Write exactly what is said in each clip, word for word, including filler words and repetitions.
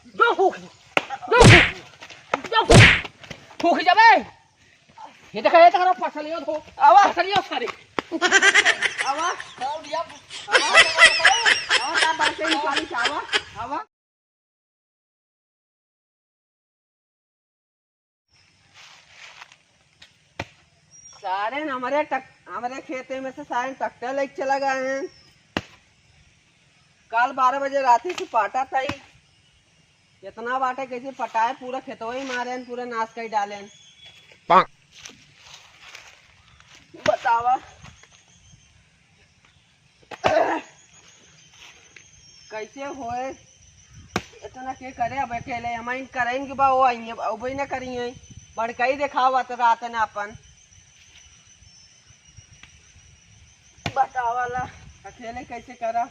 जो फूक, जो फूक, जो फूक। फूक जाबे। ये देखा, ये देखा, फसलियो धो। आवा। फसलियो सारे। आवा। आवा, आवा, आवा, आवा, आवा, आवा। सारे न हमरे टक-, हमरे खेते में से सारे ट्रैक्टर लेके चला गए हैं। काल बारह बजे राती से पाटा था ही। इतना बाटे कैसे पटाए, पूरा खेतवा ही मारे हैं, पूरा नाश कर डाले हैं। बतावा। कैसे होए? इतना के करे अब अकेले, हम इन करेंगे बा, वो आइए, अब वही ना करिए। बड़कई देखावा तो रात ना अपन। बतावाला, अकेले कैसे करा?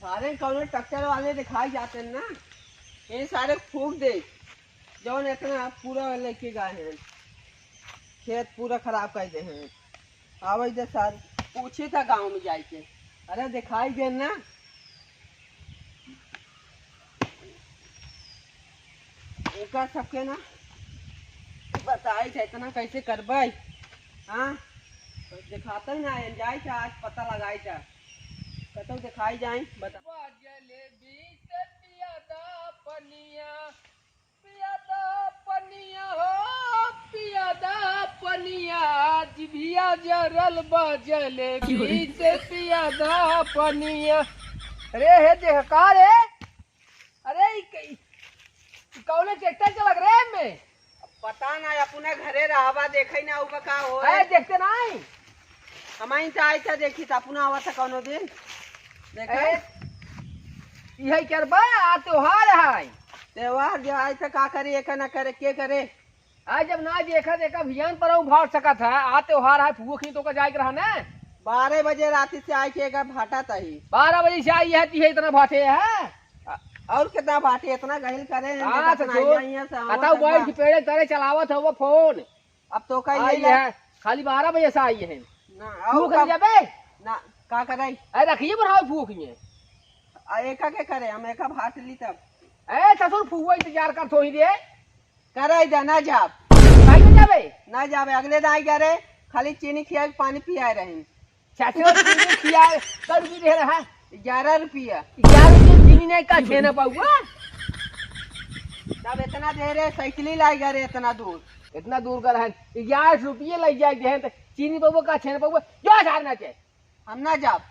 सारे कौनो ट्रैक्टर वाले दिखाई जाते हैं ना, ये सारे फूक दे। जौन इतना पूरा लेके गए हैं, खेत पूरा खराब कर दे हैं। आवे दे सर, पूछी था गाँव में जाए के, अरे दिखाई दे ना। एकर सबके ना बताई था, इतना कैसे करबै? हाँ, दिखाते ना है, जाए था, आज पता लगाए था, कतौ दिखाई जाए, बता। जलेबी से पिया दा पनिया, पिया दा पनिया हो, पिया दा पनिया, जिभिया जरल बा जलेबी से पिया दा पनिया। अरे हे देख का रे? अरे ई क-, ई कौने ट्रैक्टर चलत रे एमे? पता ना, अपना घरे रहबा, देखे ना उबा का हो। अरे देखते नहीं। हमाइन तो आई था देखी था, अपना आवा था कौनो दिन। देखे? ए, इहे करबा, आ त्योहार है। त्योहार जो आई था का करे, एका ना करे, के करे? आ जब ना देखा, देखा भियान पर हूँ भाट सकत है, आ त्योहार है, फुओ खीं तो का जाए के रहा ना। बारह बजे राती से आई के एका भाटा तही। बारह बजे से आई है, तिहे इतना भाटे है। अ-, और कितना भाटे, इतना गहिल करे हैं, हाँ, देखत तो ना जो, आई है, से कतौ आवत बैठ है। के पेड़े तरे चलावत है वो फोन। अब तो कहीं आई नहीं है, खाली बारह बजे से आई है। ना, तू और कहीं कब? जाबे? ना, का कराई? अरे रखिए बनाओ फूक में। आ, एका के करे, हम एका भाट ली तब। ए, ससुर फुआ इंतजार कर थोड़ी दे। कराई दे, ना जाब। काहे ना जाबे? ना जाबे, अगले दाई जा रे, खाली चीनी खिया के पानी पियाए रही। चाचा, चीनी पिया, कै रुपये दे रहा? ग्यारह रुपया। ग्यारह रुपये चीनी नहीं का छेना पाऊआ? तब इतना देर है, साइकिल ही लाई जा रे इतना दूर। इतना दूर कर है, ग्यारह रुपये लाई जाए दे हैं, तो चीनी पाऊआ का छेना पाऊआ? जो सार ना चाहे। हम ना जाब।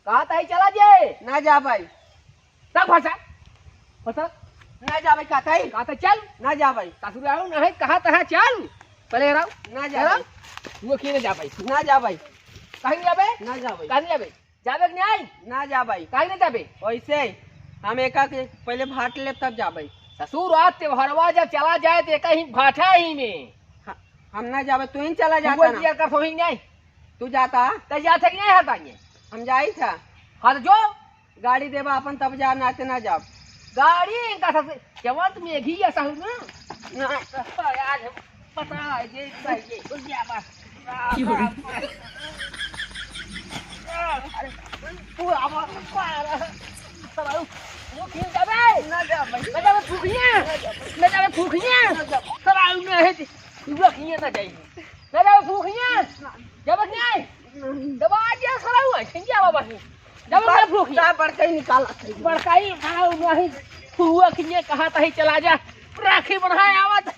कहा ताई चला जे। ना जा भाई। तब फंसा। फंसा। ना जा भाई, कहा ताई। कहा ताई चल। ना जा भाई। ससुराल नहीं, कहा तहा चल। पहले रहो। ना जा चलो। भाई। वो खीने जा भाई। ना जा भाई। कहीं नहीं जाबे? ना जा भाई। कहीं नहीं जाबे? जाबे कि नहीं? ना जा भाई। कहीं नहीं जाबे? वैसे ही हम एका के पहले भाट ले तब जा भाई। ससुर, आज त्योहारवा जब चला जाए तो एका ही भाटा ही में। हाँ, हम ना जाबे, तू ही चला जाता वो ना। कर तो ही नहीं। तू जाता? तो जाते कि नहीं हटाएंगे? हम जाई था। हाँ तो जो। गाड़ी देबा अपन तब जा, ना ते ना जाब। गाड़ी इनका सबसे जवान तुम एक ही ऐसा हो ना? ना। तो यार, पता है, ये, ये, ये, ये, क्या बात? अरे, तू आवा, साला, वो खींच जाबे। ना जा भाई। ना जाबे फूकिया। ना जाबे फूकिया। ना जा। साला, ना है, तू खींच ना जाए। ना जाबे फूकिया। जाबे नहीं। दबा दिया साला हुआ, छिंजिया बाबा ही। जब बस, मैं फूकी। का बड़काई निकाला था। बड़काई खाओ नहीं। फुआ खिंगे कहा था ही चला जा। राखी बनाए आवत।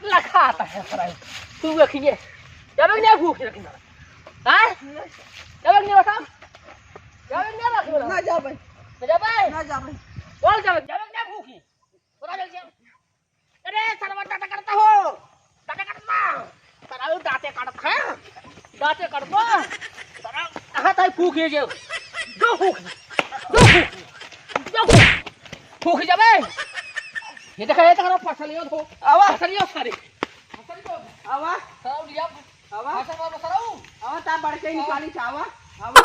लखा था है साला। फुआ खिंगे। जब मैं फूकी रखी ना। हाँ? जब मैं बताओ। जब मैं रखी ना। ना जा भाई। ना जा भाई। ना जा भाई। बोल जब, जब मैं फूकी। बता जल्दी। अरे, सरवा दाँत काटता हो। दाँत काटता। सरवा दाँते काटता है। दाँते काटता। सरवा कहाँ ताई फूक ये जो। दो फूक। दो फूक। दो फूक। फूक जाबे। ये देखा, ये देखा, फसलियो धो। आवा। फसलियो सारे। फसलियो। आवा। सरवा लिया। आवा। फसल वाला सरवा। आवा, ता बड़के आवा। निकाली चावा। आवा।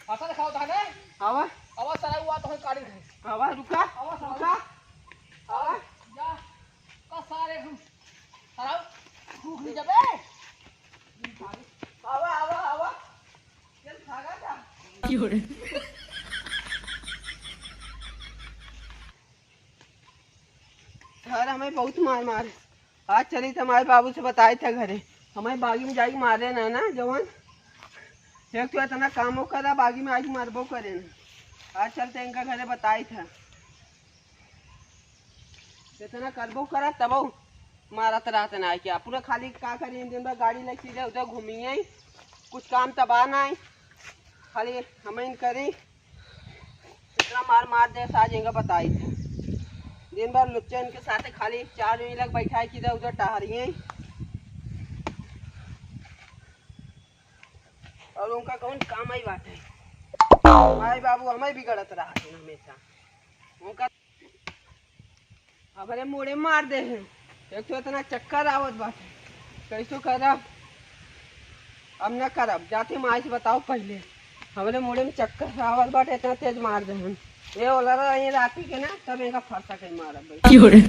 फसल खाओ धाने। आवा। आवा, सरवा तो काट खाए। आवा, रुका। आवा, सरवा। रुका। आवा, जा, का सारे हम, सारा भूख नहीं जाबे। आवा, आवा, आवा। चल, भागा जा। क्यों रे? घर हमें बहुत मार मारे। आज चली त हमारे बाबू से बताई था घरे, हमें बागी में जाई मारे ना, ना जवन। एक तो इतना कामो करा, बागी में आज मारबो करे ना। आज चलते इनका घरे बताई था। इतना करबो करा तबो मारत रहत ना क्या। पूरा खाली का करी, दिन भर गाड़ी लेके इधर उधर घूमिए, कुछ काम तबा ना है, खाली हम इन करी। इतना मार मार दे, आज इनका बताई था। दिन भर लुच्चे इनके साथ खाली चार जने लग बैठा है कि इधर उधर टहरिए। और उनका कौन काम आई बात है? माई बाबू हमें बिगड़त रहा है हमेशा। उनका हमारे मुड़े मार दे हैं। एक तो इतना चक्कर आवत बाटे, कैसो करब, अब न करब। जाते माई से बताओ पहले, हमारे मुड़े में चक्कर आवत बाटे, इतना तेज मार दे हैं। ये ओला रहा ये राती के ना, तब इनका फरसा के मारब भाई। क्यों रे?